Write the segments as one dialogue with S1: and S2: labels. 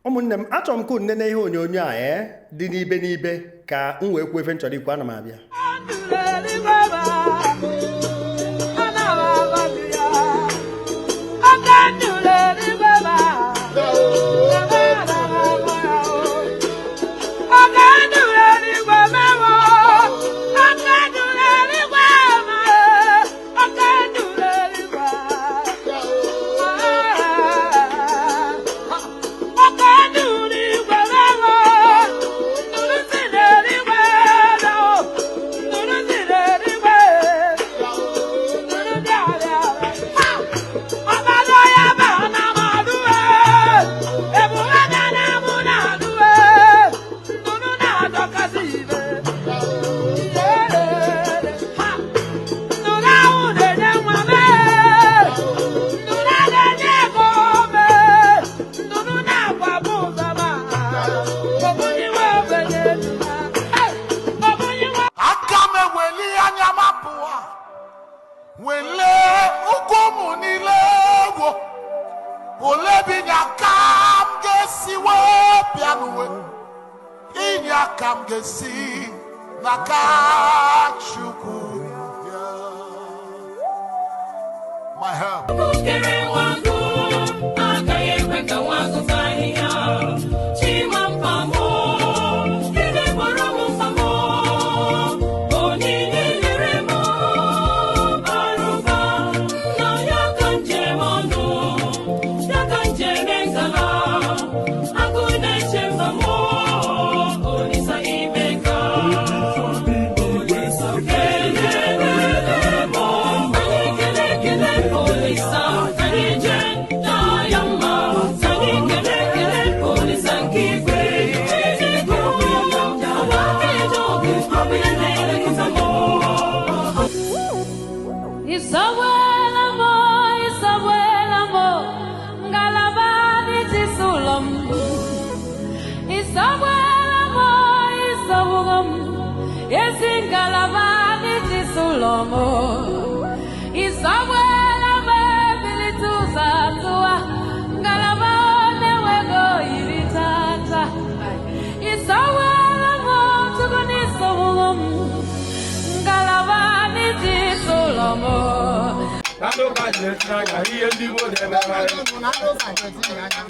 S1: Ụmụnne m, achọrọ m ka unu nene ihe onyonyo a ee dị n'ibe n'ibe ka m wee kwuo ife m chọrọ ikwu. Ana m abịa.
S2: Aka m eweli anya m abụọ welie ugwu m niile wo ole ebe inye aka m ga-esi wee bịa n'uwe inye aka m ga-esi n'aka Chukwu bịa. My help.
S3: Kere nwagụ agaghị ekwe ka nwagụ taa ahịhịa. Chimamkpamụ ebe gboro m mkpamụ onyinye nyere m bara ụba nna ya ka njem ọnụ ya ka njem ngala agụ na-eche mba m Olisa imeka Olisa kelele m anyị kele kele Olisa anyị jee taa ya mma anyị kele kele Olisa nke igwe Chineke ọgbaka eje ọgụ ọ bụ ya na-elekọta m.
S4: Isawela mo, isawela mo, ngalaba n'etiti ụlọ m. Isawela mo, isawugo m, ezi ngalaba n'etiti ụlọ m. Isawela m ebilite ụzọ atụwa, ngalaba na-enweghị oyiri tata. Isawela m Chukwu n'isawugo m, ngalaba n'etiti ụlọ m.
S5: Na ndị ụka ji etinye anya ihe ndị Igbo na-emere anyị.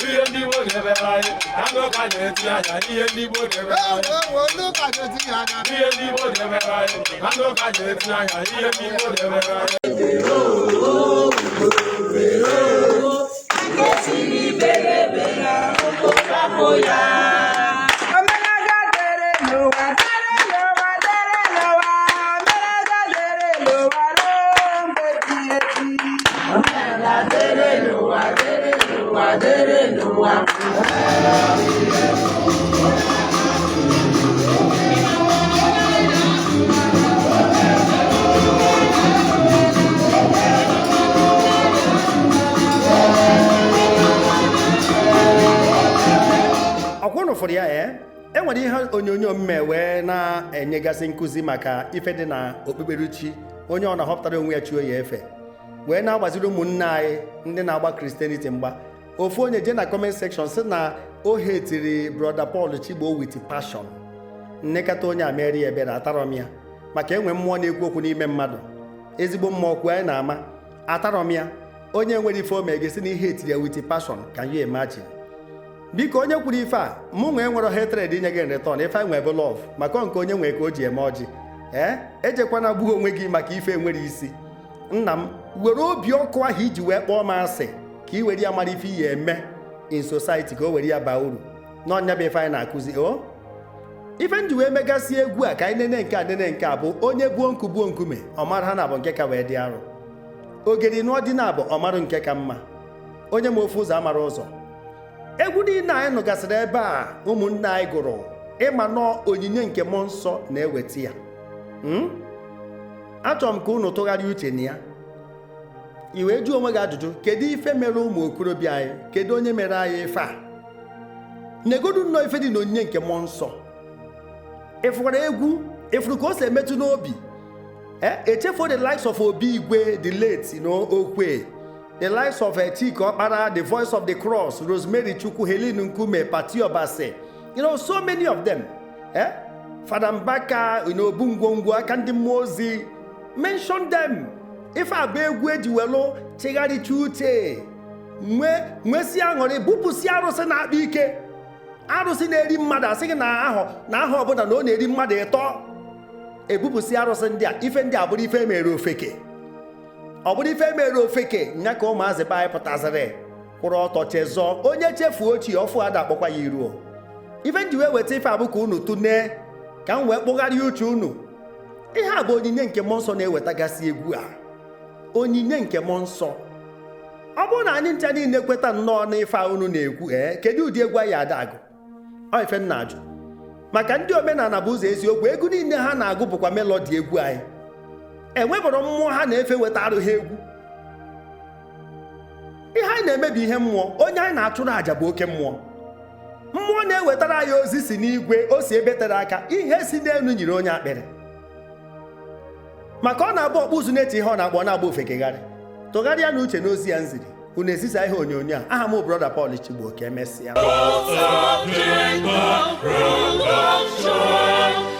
S5: Ihe ndị Igbo na-emere anyị. Na ndị ụka ji etinye anya ihe ndị Igbo na-emere anyị. Ihe ndị Igbo na-emere anyị. Na ndị ụka ji etinye anya ihe ndị Igbo na-emere anyị.
S6: Omenaga dere n'ụwa dere n'ụwa dere n'ụwa omenaga dere n'ụwa ruo mgbe ebighị ebi.
S1: Ọkwa unu fụrụ ya ee e nwere ihe onyonyo mme wee na-enyegasị nkụzi maka ife dị na okpukperechi onye ọ na-ahọpụtara onwe ya chi oyi efe wee na-agbaziri ụmụnne anyị ndị na-agba Christianity mgba. Ofu onye jee na comment section sị na o hetiri Brother Paul Chigbo with passion. Nnekọta onye a mere ya ebere, atarọ m ya maka enwe mmụọ na-ekwu okwu n'ime mmadụ, ezigbo mmụọ kwuo anyị na-ama. Atarọ m ya onye nwere ife o mee gị sị na ihe etiri ya with passion. Can you imagine? Biko, onye kwuru ife a, mụ nwee nwere hatred inye gị in return. Ife anyị nwee bụ love maka nke onye nwee ka o ji eme ọjị. Ee, ejekwana gbuo onwe gị maka ife enwere isi. Nna m, were obi ọkụ ahụ iji wee kpọọ m asị ka ị were ya mara ife iyi eme in society, ka o were ya baa uru n'ọnya bụ ife anyị na-akụzi. O ife m ji wee megasị egwu a ka anyị nene nke a nene nke a bụ onye buo nku buo nkume ọ mara ha na bụ nke ka wee dị arụ ogeri nụọ dị na abụ ọ marụ nke ka mma. Onye ma ofu ụzọ amara ụzọ. Egwu niile anyị nụgasịrị ebe a ụmụnne anyị gụrụ ịma nọọ onyinye nke mmụọ nsọ na-eweta ya. Achọrọ m ka unu tụgharịa uche na ya i wee jụọ onwe gị ajụjụ: kedu ife mere ụmụ okorobịa anyị? Kedu onye mere anyị ife a? Negodu nnọọ ife dị n'onyinye nke mmụọ nsọ. Ịfụkwara egwu ịfụrụ ka o si emetụ n'obi. Echefuo the likes of Obi Igwe, the late no okwe. The likes of Chika Okpara, the Voice of the Cross, Rosemary Chukwu, Helen Nkume, Pati Obasi, so many of them. Eh? Fada Mbaka, Bungwongwo, aka ndị mmụọ ozi, mention them. Ife a bụ egwu eji welu chigharịcha uche, nwee nwesị aṅụrị, bupụsị arụsị na-akpa ike, arụsị na-eri mmadụ. Asị gị na ahọ na ahọ ọbụla na ọ na-eri mmadụ ịtọ, ebupụsị arụsị ndị a. Ife ndị a bụrụ ife mere ofeke, ọ bụrụ ife mere ofeke nya ka ụmụazị be anyị pụtazịrị kwụrụ ọtọ chezọọ. Onye chefuo ochie ọfụ, ada akpọkwa ya iruo. Ife nji wee weta ife abụ ka unu tụnee, ka m wee kpụgharịa uche unu. Ihe a bụ onyinye nke mmụọ nsọ na-ewetagasị egwu a, onyinye nke mmụọ nsọ. Ọ bụrụ na anyị ncha niile kweta nnọọ n'ife a unu na-ekwu, ee, kedu ụdị egwu anyị ada agụ? Ọ ife m na-ajụ. Maka ndị omenala bụ ụzọ eziokwu, egwu niile ha na-agụ bụkwa melody egwu anyị. Enwebụrụ mmụọ ha na-efe weta arụ ha egwu. Ihe anyị na-emebi ihe mmụọ, onye anyị na-achụrụ àjà bụ oke mmụọ. Mmụọ na-ewetara anyị ozi si n'igwe, o si ebe tere aka. Ihe si n'elu nyiri onye akpịrị, maka ọ na-abụ ọkpụ ụzụ na-eche ihe ọ na-akpọ, ọ na-agba ofekegharị. Tụgharịa na uche n'ozi ya nziri unu. Ezisa ihe onyonyo a. Aha m, Brother Paul Chigbo. Ka emesịa.
S3: Jacob, root of joy.